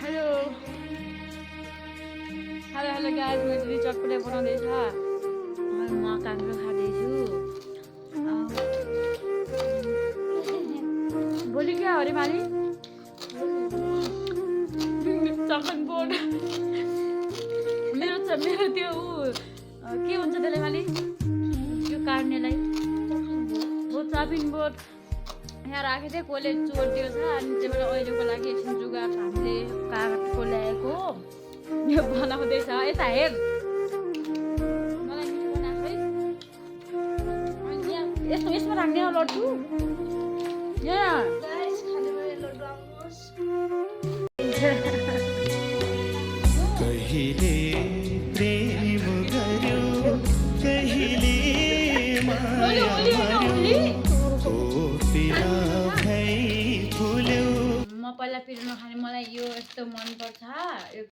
Hello hello hello guys, मैले दिदी चटपटे बनाउँदैछ। म काङ्रो खाँदैछु। भोलि क्या हो अरे माली? चकन बोर्ड मेरो त्यो के भन्छ त्यसलाई माली? त्यो काट्नेलाई हो चपिङ बोर्ड यहाँ राखेको थिएँ, कसले चोरिदियो छ। अनि त्यही भएर अहिलेको लागि एकछिन जुगाड हामीले कागजको ल्याएको यो बनाउँदैछ। यता हेर, मलाई मिठो बनाएको है। अनि यहाँ यसमा राख्ने हो लड्डु। यहाँ कहिले प्रेम गर्यो कहिले माया गर्यो पिरा भई फुल्यो। म पहिला पिरो नखाने, मलाई यो यस्तो मनपर्छ।